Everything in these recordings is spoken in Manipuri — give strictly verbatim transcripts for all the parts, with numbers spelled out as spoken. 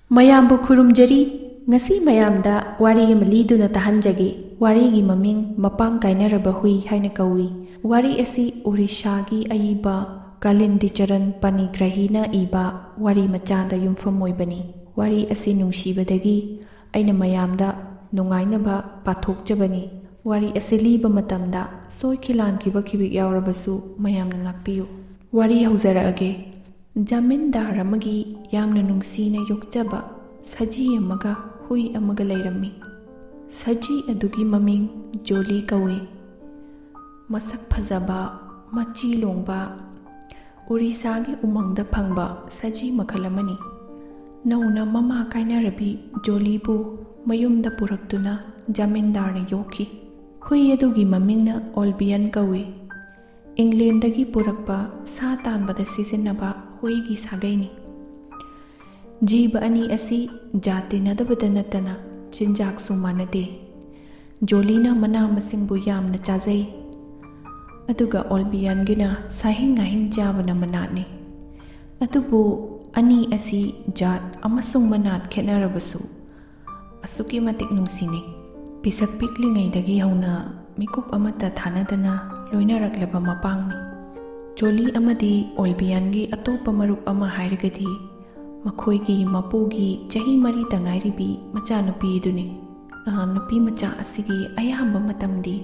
ꯃꯌꯥꯝꯕꯨ ꯈꯨꯔꯨꯝꯖꯔꯤ꯫ ꯉꯁꯤ ꯃꯌꯥꯝꯗ ꯋꯥꯔꯤ ꯑꯃ ꯂꯤꯗꯨꯅ ꯇꯥꯍꯟꯖꯒꯦ꯫ ꯋꯥꯔꯤꯒꯤ ꯃꯃꯤꯡ ꯃꯄꯥꯡ ꯀꯥꯏꯅꯔꯕ ꯍꯨꯏ ꯍꯥꯏꯅ ꯀꯧꯏ꯫ ꯋꯥꯔꯤ ꯑꯁꯤ ꯑꯣꯔꯤꯁꯥꯒꯤ ꯑꯏꯕ ꯀꯥꯂꯤꯟꯗꯤ ꯆꯔꯟ ꯄꯥꯅꯤꯒ꯭ꯔꯍꯤꯅ ꯏꯕ ꯋꯥꯔꯤ ꯃꯆꯥꯗ ꯌꯨꯝꯐꯝ ꯑꯣꯏꯕꯅꯤ꯫ ꯋꯥꯔꯤ ꯑꯁꯤ ꯅꯨꯡꯁꯤꯕꯗꯒꯤ ꯑꯩꯅ ꯃꯌꯥꯝꯗ ꯅꯨꯡꯉꯥꯏꯅꯕ ꯄꯥꯊꯣꯛꯆꯕꯅꯤ꯫ ꯋꯥꯔꯤ ꯑꯁꯤ ꯂꯤꯕ ꯃꯇꯝꯗ ꯁꯣꯏꯈꯤ ꯂꯥꯟꯈꯤꯕ ꯈꯤꯕꯤꯛ ꯌꯥꯎꯔꯕꯁꯨ ꯃꯌꯥꯝꯅ ꯉꯥꯛꯄꯤꯌꯨ꯫ ꯋꯥꯔꯤ ꯍꯧꯖꯔꯛꯑꯒꯦ꯫ ꯖꯃꯤꯟꯗꯥꯔ ꯑꯃꯒꯤ ꯌꯥꯝꯅ ꯅꯨꯡꯁꯤꯅ ꯌꯣꯛꯆꯕ ꯁꯖꯤ ꯑꯃꯒ ꯍꯨꯏ ꯑꯃꯒ ꯂꯩꯔꯝꯃꯤ꯫ ꯁꯖꯤ ꯑꯗꯨꯒꯤ ꯃꯃꯤꯡ ꯖꯣꯂꯤ ꯀꯧꯏ꯫ ꯃꯁꯛ ꯐꯖꯕ, ꯃꯆꯤ ꯂꯣꯡꯕ, ꯑꯣꯔꯤꯁꯥꯒꯤ ꯎꯃꯪꯗ ꯐꯪꯕ ꯁꯖꯤ ꯃꯈꯜ ꯑꯃꯅꯤ꯫ ꯅꯧꯅ ꯃꯃꯥ ꯀꯥꯏꯅꯔꯕꯤ ꯖꯣꯂꯤꯕꯨ ꯃꯌꯨꯝꯗ ꯄꯨꯔꯛꯇꯨꯅ ꯖꯃꯤꯟꯗꯥꯔꯅ ꯌꯣꯛꯈꯤ꯫ ꯍꯨꯏ ꯑꯗꯨꯒꯤ ꯃꯃꯤꯡꯅ ꯑꯣꯜꯕꯤꯌꯟ ꯀꯧꯏ꯫ ꯏꯪꯂꯦꯟꯗꯒꯤ ꯄꯨꯔꯛꯄ ꯁꯥ ꯇꯥꯟꯕꯗ ꯁꯤꯖꯤꯟꯅꯕ ꯍꯨꯏꯒꯤ ꯁꯥꯒꯩꯅꯤ꯫ ꯖꯤꯕ ꯑꯅꯤ ꯑꯁꯤ ꯖꯥꯠ ꯇꯤꯟꯅꯗꯕꯗ ꯅꯠꯇꯅ ꯆꯤꯟꯖꯥꯛꯁꯨ ꯃꯥꯟꯅꯗꯦ꯫ ꯖꯣꯂꯤꯅ ꯃꯅꯥ ꯃꯁꯤꯡꯕꯨ ꯌꯥꯝꯅ ꯆꯥꯖꯩ, ꯑꯗꯨꯒ ꯑꯣꯜꯕꯤꯌꯟꯒꯤꯅ ꯁꯥꯍꯤꯡ ꯉꯥꯍꯤꯡ ꯆꯥꯕꯅ ꯃꯅꯥꯠꯅꯤ꯫ ꯑꯗꯨꯕꯨ ꯑꯅꯤ ꯑꯁꯤ ꯖꯥꯠ ꯑꯃꯁꯨꯡ ꯃꯅꯥꯠ ꯈꯦꯠꯅꯔꯕꯁꯨ ꯑꯁꯨꯛꯀꯤ ꯃꯇꯤꯛ ꯅꯨꯡꯁꯤꯅꯩ꯫ ꯄꯤꯁꯛ ꯄꯤꯛꯂꯤꯉꯩꯗꯒꯤ ꯍꯧꯅ ꯃꯤꯀꯨꯞ ꯑꯃꯠꯇ ꯊꯥꯅꯗꯅ ꯂꯣꯏꯅꯔꯛꯂꯕ ꯃꯄꯥꯡꯅꯤ꯫ ꯖꯣꯂꯤ ꯑꯃꯗꯤ ꯑꯣꯜꯕꯤꯌꯟꯒꯤ ꯑꯇꯣꯞꯄ ꯃꯔꯨꯞ ꯑꯃ ꯍꯥꯏꯔꯒꯗꯤ ꯃꯈꯣꯏꯒꯤ ꯃꯄꯨꯒꯤ ꯆꯍꯤ ꯃꯔꯤꯇ ꯉꯥꯏꯔꯤꯕꯤ ꯃꯆꯥꯅꯨꯄꯤ ꯑꯗꯨꯅꯤ꯫ ꯑ, ꯅꯨꯄꯤ ꯃꯆꯥ ꯑꯁꯤꯒꯤ ꯑꯌꯥꯝꯕ ꯃꯇꯝꯗꯤ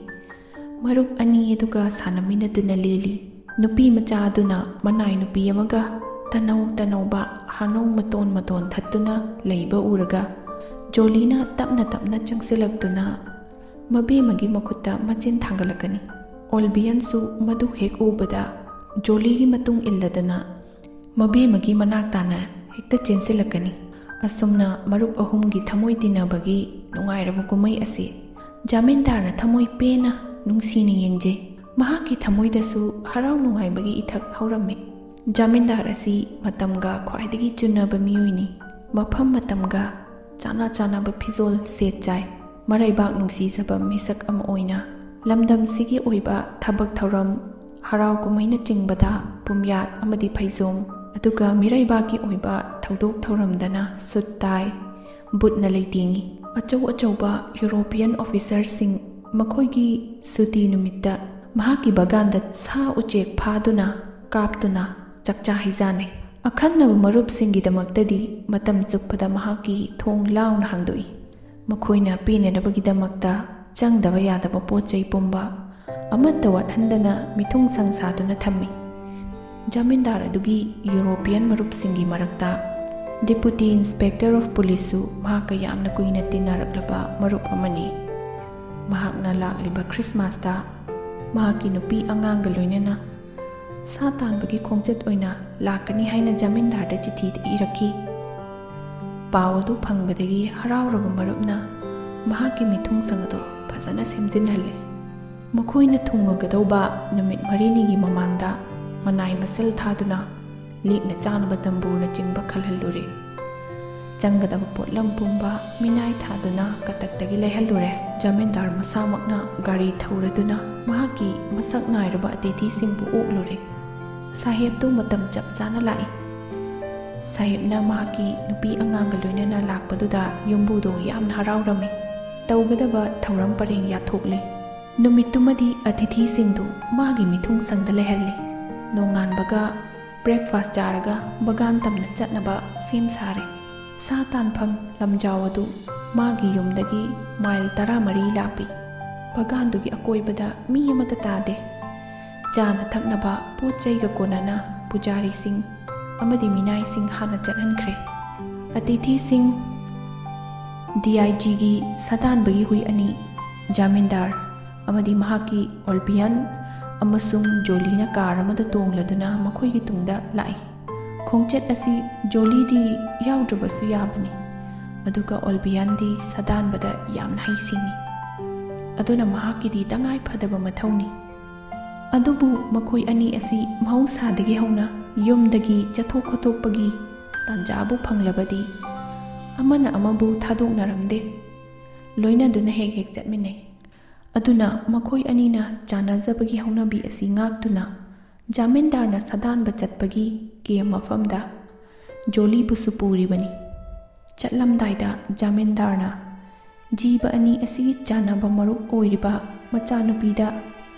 ꯃꯔꯨꯞ ꯑꯅꯤ ꯑꯗꯨꯒ ꯁꯥꯟꯅꯃꯤꯟꯅꯗꯨꯅ ꯂꯦꯜꯂꯤ꯫ ꯅꯨꯄꯤ ꯃꯆꯥ ꯑꯗꯨꯅ ꯃꯅꯥꯏ ꯅꯨꯄꯤ ꯑꯃꯒ ꯇꯅꯧ ꯇꯅꯧꯕ ꯍꯥꯅꯧ ꯃꯇꯣꯟ ꯃꯇꯣꯟ ꯊꯠꯇꯨꯅ ꯂꯩꯕ ꯎꯔꯒ ꯖꯣꯂꯤꯅ ꯇꯞꯅ ꯇꯞꯅ ꯆꯪꯁꯤꯜꯂꯛꯇꯨꯅ ꯃꯕꯦꯝꯃꯒꯤ ꯃꯈꯨꯠꯇ ꯃꯆꯤꯟ ꯊꯥꯡꯒꯠꯂꯛꯀꯅꯤ꯫ ꯑꯣꯜꯕꯤꯌꯟꯁꯨ ꯃꯗꯨ ꯍꯦꯛ ꯎꯕꯗ ꯖꯣꯂꯤꯒꯤ ꯃꯇꯨꯡ ꯏꯜꯂꯗꯅ ꯃꯕꯦꯝꯃꯒꯤ ꯃꯅꯥꯛ ꯇꯥꯅ ꯍꯦꯛꯇ ꯆꯦꯟꯁꯤꯜꯂꯛꯀꯅꯤ꯫ ꯑꯁꯨꯝꯅ ꯃꯔꯨꯞ ꯑꯍꯨꯝꯒꯤ ꯊꯃꯣꯏ ꯇꯤꯟꯅꯕꯒꯤ ꯅꯨꯡꯉꯥꯏꯔꯕ ꯀꯨꯝꯍꯩ ꯑꯁꯤ ꯖꯃꯤꯟꯗꯥꯔꯅ ꯊꯃꯣꯏ ꯄꯦꯟꯅ ꯅꯨꯡꯁꯤꯅ ꯌꯦꯡꯖꯩ꯫ ꯃꯍꯥꯛꯀꯤ ꯊꯃꯣꯏꯗꯁꯨ ꯍꯔꯥꯎ ꯅꯨꯡꯉꯥꯏꯕꯒꯤ ꯏꯊꯛ ꯍꯧꯔꯝꯃꯤ꯫ ꯖꯃꯤꯟꯗꯥꯔ ꯑꯁꯤ ꯃꯇꯝꯒ ꯈ꯭ꯋꯥꯏꯗꯒꯤ ꯆꯨꯟꯅꯕ ꯃꯤꯑꯣꯏꯅꯤ꯫ ꯃꯐꯝ ꯃꯇꯝꯒ ꯆꯥꯅ ꯆꯥꯅꯕ ꯐꯤꯖꯣꯜ ꯁꯦꯠ ꯆꯥꯏ꯫ ꯃꯔꯩꯕꯥꯛ ꯅꯨꯡꯁꯤꯖꯕ ꯃꯤꯁꯛ ꯑꯃ ꯑꯣꯏꯅ ꯂꯝꯗꯝꯁꯤꯒꯤ ꯑꯣꯏꯕ ꯊꯕꯛ ꯊꯧꯔꯝ, ꯍꯔꯥꯎ ꯀꯨꯝꯍꯩꯅꯆꯤꯡꯕꯗ ꯄꯨꯝꯌꯥꯠ ꯑꯃꯗꯤ ꯐꯩꯖꯣꯝ, ꯑꯗꯨꯒ ꯃꯤꯔꯩꯕꯥꯛꯀꯤ ꯑꯣꯏꯕ ꯊꯧꯗꯣꯛ ꯊꯧꯔꯝꯗꯅ ꯁꯨꯠ ꯇꯥꯏ, ꯕꯨꯠꯅ ꯂꯩꯇꯦꯡꯏ꯫ ꯑꯆꯧ ꯑꯆꯧꯕ ꯌꯨꯔꯣꯄꯤꯌꯟ ꯑꯣꯐꯤꯁꯔꯁꯤꯡ ꯃꯈꯣꯏꯒꯤ ꯁꯨꯇꯤ ꯅꯨꯃꯤꯠꯇ ꯃꯍꯥꯛꯀꯤ ꯕꯒꯥꯟꯗ ꯁꯥ ꯎꯆꯦꯛ ꯐꯥꯗꯨꯅ ꯀꯥꯞꯇꯨꯅ ꯆꯥꯛꯆꯥ ꯍꯩꯖꯥꯟꯅꯩ꯫ ꯑꯈꯟꯅꯕ ꯃꯔꯨꯞꯁꯤꯡꯒꯤꯗꯃꯛꯇꯗꯤ ꯃꯇꯝ ꯆꯨꯞꯄꯗ ꯃꯍꯥꯛꯀꯤ ꯊꯣꯡ ꯂꯥꯎꯅ ꯍꯥꯡꯗꯣꯛꯏ꯫ ꯃꯈꯣꯏꯅ ꯄꯦꯟꯅꯅꯕꯒꯤꯗꯃꯛꯇ ꯆꯪꯗꯕ ꯌꯥꯗꯕ ꯄꯣꯠ ꯆꯩ ꯄꯨꯝꯕ ꯑꯃꯠꯇ ꯋꯥꯠꯍꯟꯗꯅ ꯃꯤꯊꯨꯡ ꯁꯪ ꯁꯥꯗꯨꯅ ꯊꯝꯃꯤ꯫ ꯖꯃꯤꯟꯗꯥꯔ ꯑꯗꯨꯒꯤ ꯌꯨꯔꯣꯄꯤꯌꯟ ꯃꯔꯨꯞꯁꯤꯡꯒꯤ ꯃꯔꯛꯇ Deputy Inspector of Policeꯁꯨ ꯃꯍꯥꯛꯀ ꯌꯥꯝꯅ ꯀꯨꯏꯅ ꯇꯤꯟꯅꯔꯛꯂꯕ ꯃꯔꯨꯞ ꯑꯃꯅꯤ꯫ ꯃꯍꯥꯛꯅ ꯂꯥꯛꯂꯤꯕ ꯈ꯭ꯔꯤꯁꯃꯥꯁꯇ ꯃꯍꯥꯛꯀꯤ ꯅꯨꯄꯤ ꯑꯉꯥꯡꯒ ꯂꯣꯏꯅꯅ ꯁꯥ ꯇꯥꯟꯕꯒꯤ ꯈꯣꯡꯆꯠ ꯑꯣꯏꯅ ꯂꯥꯛꯀꯅꯤ ꯍꯥꯏꯅ ꯖꯃꯤꯟꯗꯥꯔꯗ ꯆꯤꯊꯤ ꯏꯔꯛꯈꯤ꯫ ꯄꯥꯎ ꯑꯗꯨ ꯐꯪꯕꯗꯒꯤ ꯍꯔꯥꯎꯔꯕ ꯃꯔꯨꯞꯅ ꯃꯍꯥꯛꯀꯤ ꯃꯤꯊꯨꯡꯁꯪ ꯑꯗꯨ ꯐꯖꯅ ꯁꯦꯝꯖꯤꯟꯍꯜꯂꯦ꯫ ꯃꯈꯣꯏꯅ ꯊꯨꯡꯉꯒꯗꯧꯕ ꯅꯨꯃꯤꯠ ꯃꯔꯤꯅꯤꯒꯤ ꯃꯃꯥꯡꯗ ꯃꯅꯥꯏ ꯃꯁꯤꯜ ꯊꯥꯗꯨꯅ ꯂꯦꯛꯅ ꯆꯥꯅꯕ ꯇꯝꯕꯨꯔꯅꯆꯤꯡꯕ ꯈꯜꯍꯜꯂꯨꯔꯦ꯫ ꯆꯪꯒꯗꯕ ꯄꯣꯠꯂꯝ ꯄꯨꯝꯕ ꯃꯤꯅꯥꯏ ꯊꯥꯗꯨꯅ ꯀꯇꯛꯇꯒꯤ ꯂꯩꯍꯜꯂꯨꯔꯦ꯫ ꯖꯃꯤꯟꯗꯥꯔ ꯃꯁꯥꯃꯛꯅ ꯒꯥꯔꯤ ꯊꯧꯔꯗꯨꯅ ꯃꯍꯥꯛꯀꯤ ꯃꯁꯛ ꯅꯥꯏꯔꯕ ꯑꯇꯤꯊꯤꯁꯤꯡꯕꯨ ꯑꯣꯛꯂꯨꯔꯦ꯫ ꯁꯥꯍꯦꯕꯇꯨ ꯃꯇꯝ ꯆꯞ ꯆꯥꯅ ꯂꯥꯛꯏ꯫ ꯁꯥꯍꯦꯕꯅ ꯃꯍꯥꯛꯀꯤ ꯅꯨꯄꯤ ꯑꯉꯥꯡꯒ ꯂꯣꯏꯅꯅ ꯂꯥꯛꯄꯗꯨꯗ ꯌꯨꯝꯕꯨꯗꯨ ꯌꯥꯝꯅ ꯍꯔꯥꯎꯔꯝꯃꯤ꯫ ꯇꯧꯒꯗꯕ ꯊꯧꯔꯝ ꯄꯔꯦꯡ ꯌꯥꯊꯣꯛꯂꯦ꯫ ꯅꯨꯃꯤꯠꯇꯨꯃꯗꯤ ꯑꯇꯤꯊꯤꯁꯤꯡꯗꯨ ꯃꯥꯒꯤ ꯃꯤꯊꯨꯡꯁꯪꯗ ꯂꯩꯍꯜꯂꯤ꯫ ꯅꯣꯡꯉꯥꯟꯕꯒ breakfast ꯆꯥꯔꯒ ꯕꯒꯥꯟ ꯇꯝꯅ ꯆꯠꯅꯕ ꯁꯦꯝ ꯁꯥꯔꯦ꯫ ꯁꯥ ꯇꯥꯟꯐꯝ ꯂꯝꯖꯥꯎ ꯑꯗꯨ ꯃꯥꯒꯤ ꯌꯨꯝꯗꯒꯤ ꯃꯥꯏꯜ ꯇꯔꯥꯃꯔꯤ ꯂꯥꯞꯄꯤ꯫ ꯕꯒꯥꯟꯗꯨꯒꯤ ꯑꯀꯣꯏꯕꯗ ꯃꯤ ꯑꯃꯠꯇ ꯇꯥꯗꯦ꯫ ꯆꯥꯅ ꯊꯛꯅꯕ ꯄꯣꯠ ꯆꯩꯒ ꯀꯣꯟꯅꯅ ꯄꯨꯖꯥꯔꯤꯁꯤꯡ ꯑꯃꯗꯤ ꯃꯤꯅꯥꯏꯁꯤꯡ ꯍꯥꯟꯅ ꯆꯠꯍꯟꯈ꯭ꯔꯦ꯫ ꯑꯇꯤꯊꯤꯁꯤꯡ DIGꯒꯤ ꯁꯥꯗꯥꯟꯕꯒꯤ ꯍꯨꯏ ꯑꯅꯤ, ꯖꯃꯤꯟꯗꯥꯔ ꯑꯃꯗꯤ ꯃꯍꯥꯛꯀꯤ ꯑꯣꯜꯕꯤꯌꯟ ꯑꯃꯁꯨꯡ ꯖꯣꯂꯤꯅ ꯀꯥꯔ ꯑꯃꯗ ꯇꯣꯡꯂꯗꯨꯅ ꯃꯈꯣꯏꯒꯤ ꯇꯨꯡꯗ ꯂꯥꯛꯏ꯫ ꯈꯣꯡꯆꯠ ꯑꯁꯤ ꯖꯣꯂꯤꯗꯤ ꯌꯥꯎꯗ꯭ꯔꯕꯁꯨ ꯌꯥꯕꯅꯤ, ꯑꯗꯨꯒ ꯑꯣꯜꯕꯤꯌꯟꯗꯤ ꯁꯥꯗꯥꯟꯕꯗ ꯌꯥꯝꯅ ꯍꯩꯁꯤꯡꯏ꯫ ꯑꯗꯨꯅ ꯃꯍꯥꯛꯀꯤꯗꯤ ꯇꯉꯥꯏ ꯐꯗꯕ ꯃꯊꯧꯅꯤ꯫ ꯑꯗꯨꯕꯨ ꯃꯈꯣꯏ ꯑꯅꯤ ꯑꯁꯤ ꯃꯍꯧꯁꯥꯗꯒꯤ ꯍꯧꯅ ꯌꯨꯝꯗꯒꯤ ꯆꯠꯊꯣꯛ ꯈꯣꯠꯇꯣꯛꯄꯒꯤ ꯇꯥꯟꯖꯥꯕꯨ ꯐꯪꯂꯕꯗꯤ ꯑꯃꯅ ꯑꯃꯕꯨ ꯊꯥꯗꯣꯛꯅꯔꯝꯗꯦ꯫ ꯂꯣꯏꯅꯗꯨꯅ ꯍꯦꯛ ꯍꯦꯛ ꯆꯠꯃꯤꯟꯅꯩ꯫ ꯑꯗꯨꯅ ꯃꯈꯣꯏ ꯑꯅꯤꯅ ꯆꯥꯟꯅꯖꯕꯒꯤ ꯍꯧꯅꯕꯤ ꯑꯁꯤ ꯉꯥꯛꯇꯨꯅ ꯖꯥꯃꯤꯟꯗꯥꯔꯅ ꯁꯥꯗꯥꯟꯕ ꯆꯠꯄꯒꯤ ꯀꯦꯝ ꯃꯐꯝꯗ ꯖꯣꯂꯤꯕꯨꯁꯨ ꯄꯨꯔꯤꯕꯅꯤ꯫ ꯆꯠꯂꯝꯗꯥꯏꯗ ꯖꯥꯃꯤꯟꯗꯥꯔꯅ ꯖꯤꯕ ꯑꯅꯤ ꯑꯁꯤꯒꯤ ꯆꯥꯟꯅꯕ ꯃꯔꯨꯞ ꯑꯣꯏꯔꯤꯕ ꯃꯆꯥꯅꯨꯄꯤꯗ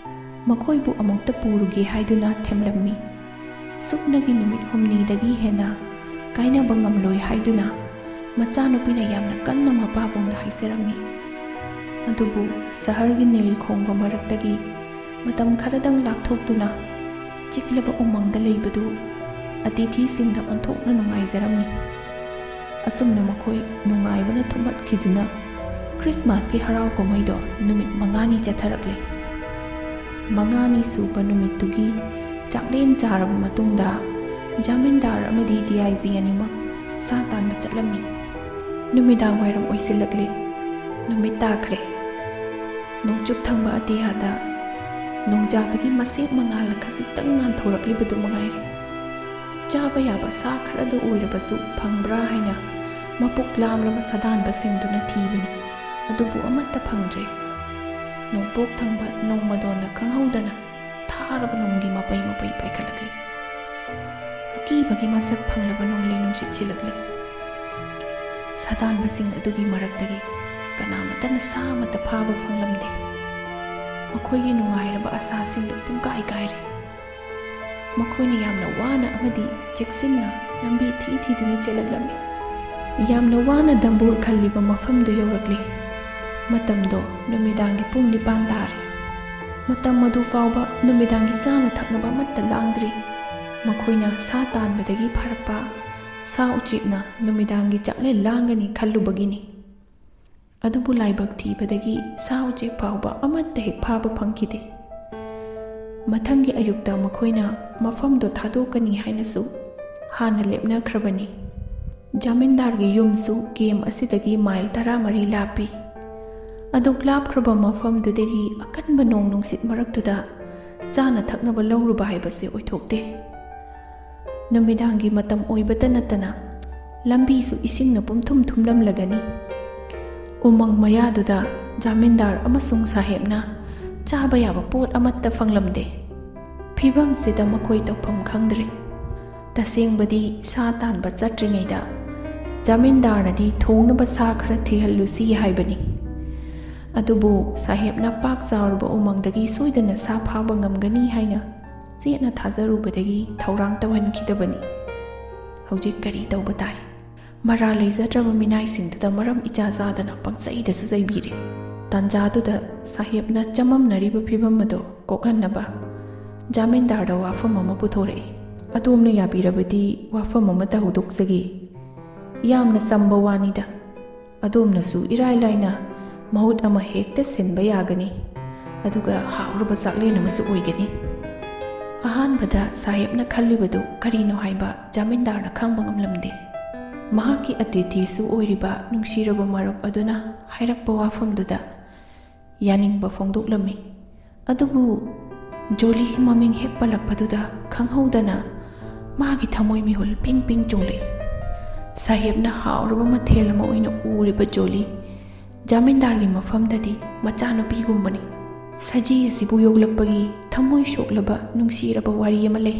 ꯃꯈꯣꯏꯕꯨ ꯑꯃꯨꯛꯇ ꯄꯨꯔꯨꯒꯦ ꯍꯥꯏꯗꯨꯅ ꯊꯦꯝꯂꯝꯃꯤ꯫ ꯁꯨꯞꯅꯒꯤ ꯅꯨꯃꯤꯠ ꯍꯨꯝꯅꯤꯗꯒꯤ ꯍꯦꯟꯅ ꯀꯥꯏꯅꯕ ꯉꯝꯂꯣꯏ ꯍꯥꯏꯗꯨꯅ ꯃꯆꯥꯅꯨꯄꯤꯅ ꯌꯥꯝꯅ ꯀꯟꯅ ꯃꯄꯥꯕꯨꯡꯗ ꯍꯥꯏꯖꯔꯝꯃꯤ꯫ ꯑꯗꯨꯕꯨ ꯁꯍꯔꯒꯤ ꯅꯤꯜ ꯈꯣꯡꯕ ꯃꯔꯛꯇꯒꯤ ꯃꯇꯝ ꯈꯔꯗꯪ ꯂꯥꯞꯊꯣꯛꯇꯨꯅ ꯆꯤꯛꯂꯕ ꯎꯃꯪꯗ ꯂꯩꯕꯗꯨ ꯑꯇꯤꯊꯤꯁꯤꯡꯗ ꯑꯣꯟꯊꯣꯛꯅ ꯅꯨꯡꯉꯥꯏꯖꯔꯝꯃꯤ꯫ ꯑꯁꯨꯝꯅ ꯃꯈꯣꯏ ꯅꯨꯡꯉꯥꯏꯕꯅ ꯊꯨꯝꯍꯠꯈꯤꯗꯨꯅ ꯈ꯭ꯔꯤꯁꯃꯥꯁꯀꯤ ꯍꯔꯥꯎ ꯀꯨꯝꯍꯩꯗꯣ ꯅꯨꯃꯤꯠ ꯃꯉꯥꯅꯤ ꯆꯠꯊꯔꯛꯂꯦ꯫ ꯃꯉꯥꯅꯤ ꯁꯨꯕ ꯅꯨꯃꯤꯠꯇꯨꯒꯤ ꯆꯥꯛꯂꯦꯟ ꯆꯥꯔꯕ ꯃꯇꯨꯡꯗ ꯖꯥꯃꯤꯟꯗꯥꯔ ꯑꯃꯗꯤ ꯗꯤ ꯑꯥꯏ ꯖꯤ ꯑꯅꯤꯃꯛ ꯁꯥ ꯇꯥꯟꯕ ꯆꯠꯂꯝꯃꯤ꯫ ꯅꯨꯃꯤꯗꯥꯡ ꯋꯥꯏꯔꯝ ꯑꯣꯏꯁꯤꯜꯂꯛꯂꯦ꯫ ꯅꯨꯃꯤꯠ ꯇꯥꯈ꯭ꯔꯦ꯫ ꯅꯣꯡꯆꯨꯞ ꯊꯪꯕ ꯑꯇꯤꯌꯥꯗ ꯅꯣꯡꯖꯥꯕꯒꯤ ꯃꯁꯦꯛ ꯃꯉꯥꯜꯅ ꯈꯖꯤꯛꯇꯪ ꯉꯥꯟꯊꯣꯔꯛꯂꯤꯕꯗꯨ ꯃꯉꯥꯏꯔꯦ꯫ ꯆꯥꯕ ꯌꯥꯕ ꯁꯥ ꯈꯔꯗ ꯑꯣꯏꯔꯕꯁꯨ ꯐꯪꯕ꯭ꯔꯥ ꯍꯥꯏꯅ ꯃꯄꯨꯛ ꯂꯥꯝꯂꯕ ꯁꯥꯗꯥꯟꯕꯁꯤꯡꯗꯨꯅ ꯊꯤꯕꯅꯤ, ꯑꯗꯨꯕꯨ ꯑꯃꯠꯇ ꯐꯪꯗ꯭ꯔꯦ꯫ ꯅꯣꯡꯄꯣꯛ ꯊꯪꯕ ꯅꯣꯡꯃꯗꯣꯟꯗ ꯈꯪꯍꯧꯗꯅ ꯊꯥꯔꯕ ꯅꯣꯡꯒꯤ ꯃꯄꯩ ꯃꯄꯩ ꯄꯥꯏꯈꯠꯂꯛꯂꯤ꯫ ꯑꯀꯤꯕꯒꯤ ꯃꯁꯛ ꯐꯪꯂꯕ ꯅꯣꯡꯂꯩ ꯅꯨꯡꯁꯤꯠ ꯁꯤꯜꯂꯛꯂꯤ꯫ ꯁꯥꯗꯥꯟꯕꯁꯤꯡ ꯑꯗꯨꯒꯤ ꯃꯔꯛꯇꯒꯤ ꯀꯅꯥꯃꯠꯇꯅ ꯁꯥ ꯑꯃꯠꯇ ꯐꯥꯕ ꯐꯪꯂꯝꯗꯦ꯫ ꯃꯈꯣꯏꯒꯤ ꯅꯨꯡꯉꯥꯏꯔꯕ ꯑꯁꯥꯁꯤꯡꯗꯨ ꯄꯨꯡꯀꯥꯏ ꯀꯥꯏꯔꯦ꯫ ꯃꯈꯣꯏꯅ ꯌꯥꯝꯅ ꯋꯥꯅ ꯑꯃꯗꯤ ꯆꯦꯛꯁꯤꯟꯅ ꯂꯝꯕꯤ ꯊꯤ ꯊꯤꯗꯨꯅ ꯆꯦꯜꯂꯛꯂꯝꯃꯤ꯫ ꯌꯥꯝꯅ ꯋꯥꯅ ꯗꯝꯕꯨꯔ ꯈꯜꯂꯤꯕ ꯃꯐꯝꯗꯨ ꯌꯧꯔꯛꯂꯤ꯫ ꯃꯇꯝꯗꯣ ꯅꯨꯃꯤꯗꯥꯡꯒꯤ ꯄꯨꯡ ꯅꯤꯄꯥꯟ ꯇꯥꯔꯦ꯫ ꯃꯇꯝ ꯑꯗꯨ ꯐꯥꯎꯕ ꯅꯨꯃꯤꯗꯥꯡꯒꯤ ꯆꯥꯅ ꯊꯛꯅꯕ ꯑꯃꯠꯇ ꯂꯥꯡꯗ꯭ꯔꯤ꯫ ꯃꯈꯣꯏꯅ ꯁꯥ ꯇꯥꯟꯕꯗꯒꯤ ꯐꯥꯔꯛꯄ ꯁꯥ ꯎꯆꯦꯛꯅ ꯅꯨꯃꯤꯗꯥꯡꯒꯤ ꯆꯥꯛꯂꯦꯟ ꯂꯥꯡꯒꯅꯤ ꯈꯜꯂꯨꯕꯒꯤꯅꯤ꯫ ꯑꯗꯨꯕꯨ ꯂꯥꯏꯕꯛ ꯊꯤꯕꯗꯒꯤ ꯁꯥ ꯎꯆꯦꯛ ꯐꯥꯎꯕ ꯑꯃꯠꯇ ꯍꯦꯛ ꯐꯥꯕ ꯐꯪꯈꯤꯗꯦ꯫ ꯃꯊꯪꯒꯤ ꯑꯌꯨꯛꯇ ꯃꯈꯣꯏꯅ ꯃꯐꯝꯗꯨ ꯊꯥꯗꯣꯛꯀꯅꯤ ꯍꯥꯏꯅꯁꯨ ꯍꯥꯟꯅ ꯂꯦꯞꯅꯈ꯭ꯔꯕꯅꯤ꯫ ꯖꯥꯃꯤꯟꯗꯥꯔꯒꯤ ꯌꯨꯝꯁꯨ ꯀꯦꯝ ꯑꯁꯤꯗꯒꯤ ꯃꯥꯏꯜ ꯇꯔꯥꯃꯔꯤ ꯂꯥꯞꯄꯤ꯫ ꯑꯗꯨꯛ ꯂꯥꯞꯈ꯭ꯔꯕ ꯃꯐꯝꯗꯨꯗꯒꯤ ꯑꯀꯟꯕ ꯅꯣꯡ ꯅꯨꯡꯁꯤꯠ ꯃꯔꯛꯇꯨꯗ ꯆꯥꯅ ꯊꯛꯅꯕ ꯂꯧꯔꯨꯕ ꯍꯥꯏꯕꯁꯤ ꯑꯣꯏꯊꯣꯛꯇꯦ꯫ ꯅꯨꯃꯤꯗꯥꯡꯒꯤ ꯃꯇꯝ ꯑꯣꯏꯕꯇ ꯅꯠꯇꯅ ꯂꯝꯕꯤꯁꯨ ꯏꯁꯤꯡꯅ ꯄꯨꯝꯊꯨꯝ ꯊꯨꯝꯂꯝꯂꯒꯅꯤ꯫ ꯎꯃꯪ ꯃꯌꯥꯗꯨꯗ ꯖꯥꯃꯤꯟꯗꯥꯔ ꯑꯃꯁꯨꯡ ꯁꯥꯍꯦꯕꯅ ꯆꯥꯕ ꯌꯥꯕ ꯄꯣꯠ ꯑꯃꯠꯇ ꯐꯪꯂꯝꯗꯦ꯫ ꯐꯤꯕꯝꯁꯤꯗ ꯃꯈꯣꯏ ꯇꯧꯐꯝ ꯈꯪꯗ꯭ꯔꯦ꯫ ꯇꯁꯦꯡꯕꯗꯤ ꯁꯥ ꯇꯥꯟꯕ ꯆꯠꯇ꯭ꯔꯤꯉꯩꯗ ꯖꯃꯤꯟꯗꯥꯔꯅꯗꯤ ꯊꯣꯡꯅꯕ ꯁꯥ ꯈꯔ ꯊꯤꯍꯜꯂꯨꯁꯤ ꯍꯥꯏꯕꯅꯤ꯫ ꯑꯗꯨꯕꯨ ꯁꯥꯍꯦꯕꯅ ꯄꯥꯛ ꯆꯥꯎꯔꯕ ꯎꯃꯪꯗꯒꯤ ꯁꯣꯏꯗꯅ ꯁꯥ ꯐꯥꯕ ꯉꯝꯒꯅꯤ ꯍꯥꯏꯅ ꯆꯦꯠꯅ ꯊꯥꯖꯔꯨꯕꯗꯒꯤ ꯊꯧꯔꯥꯡ ꯇꯧꯍꯟꯈꯤꯗꯕꯅꯤ꯫ ꯍꯧꯖꯤꯛ ꯀꯔꯤ ꯇꯧꯕ ꯇꯥꯏ? ꯃꯔꯥ ꯂꯩꯖꯗ꯭ꯔꯕ ꯃꯤꯅꯥꯏꯁꯤꯡꯗꯨꯗ ꯃꯔꯝ ꯏꯆꯥ ꯆꯥꯗꯅ ꯄꯪꯆꯩꯗꯁꯨ ꯆꯩꯕꯤꯔꯦ꯫ ꯇꯥꯟꯖꯥꯗꯨꯗ ꯁꯥꯍꯦꯕꯅ ꯆꯃꯝꯅꯔꯤꯕ ꯐꯤꯕꯝ ꯑꯗꯨ ꯀꯣꯛꯍꯟꯅꯕ ꯖꯃꯤꯟꯗꯥꯔꯗ ꯋꯥꯐꯝ ꯑꯃ ꯄꯨꯊꯣꯔꯛꯏ꯫ "ꯑꯗꯣꯝꯅ ꯌꯥꯕꯤꯔꯕꯗꯤ ꯋꯥꯐꯝ ꯑꯃꯇ ꯍꯧꯗꯣꯛꯆꯒꯦ꯫ ꯌꯥꯝꯅ ꯆꯝꯕ ꯋꯥꯅꯤꯗ꯫ ꯑꯗꯣꯝꯅꯁꯨ ꯏꯔꯥꯏ ꯂꯥꯏꯅ ꯃꯍꯨꯠ ꯑꯃ ꯍꯦꯛꯇ ꯁꯤꯟꯕ ꯌꯥꯒꯅꯤ, ꯑꯗꯨꯒ ꯍꯥꯎꯔꯕ ꯆꯥꯛꯂꯦꯟ ꯑꯃꯁꯨ ꯑꯣꯏꯒꯅꯤ꯫" ꯑꯍꯥꯟꯕꯗ ꯁꯥꯍꯦꯕꯅ ꯈꯜꯂꯤꯕꯗꯨ ꯀꯔꯤꯅꯣ ꯍꯥꯏꯕ ꯖꯃꯤꯟꯗꯥꯔꯅ ꯈꯪꯕ ꯉꯝꯂꯝꯗꯦ꯫ ꯃꯍꯥꯛꯀꯤ ꯑꯇꯤꯊꯤꯁꯨ ꯑꯣꯏꯔꯤꯕ ꯅꯨꯡꯁꯤꯔꯕ ꯃꯔꯨꯞ ꯑꯗꯨꯅ ꯍꯥꯏꯔꯛꯄ ꯋꯥꯐꯝꯗꯨꯗ ꯌꯥꯅꯤꯡꯕ ꯐꯣꯡꯗꯣꯛꯂꯝꯃꯤ꯫ ꯑꯗꯨꯕꯨ ꯖꯣꯂꯤꯒꯤ ꯃꯃꯤꯡ ꯍꯦꯛ ꯄꯜꯂꯛꯄꯗꯨꯗ ꯈꯪꯍꯧꯗꯅ ꯃꯥꯒꯤ ꯊꯃꯣꯏ ꯃꯤꯍꯨꯜ ꯄꯤꯡ ꯄꯤꯡ ꯆꯣꯡꯂꯛꯏ꯫ ꯁꯥꯍꯦꯕꯅ ꯍꯥꯎꯔꯕ ꯃꯊꯦꯜ ꯑꯃ ꯑꯣꯏꯅ ꯎꯔꯤꯕ ꯖꯣꯂꯤ ꯖꯃꯤꯟꯗꯥꯔꯒꯤ ꯃꯐꯝꯗꯗꯤ ꯃꯆꯥꯅꯨꯄꯤꯒꯨꯝꯕꯅꯤ꯫ ꯁꯖꯤ ꯑꯁꯤꯕꯨ ꯌꯣꯛꯂꯛꯄꯒꯤ ꯊꯃꯣꯏ ꯁꯣꯛꯂꯕ ꯅꯨꯡꯁꯤꯔꯕ ꯋꯥꯔꯤ ꯑꯃ ꯂꯩ꯫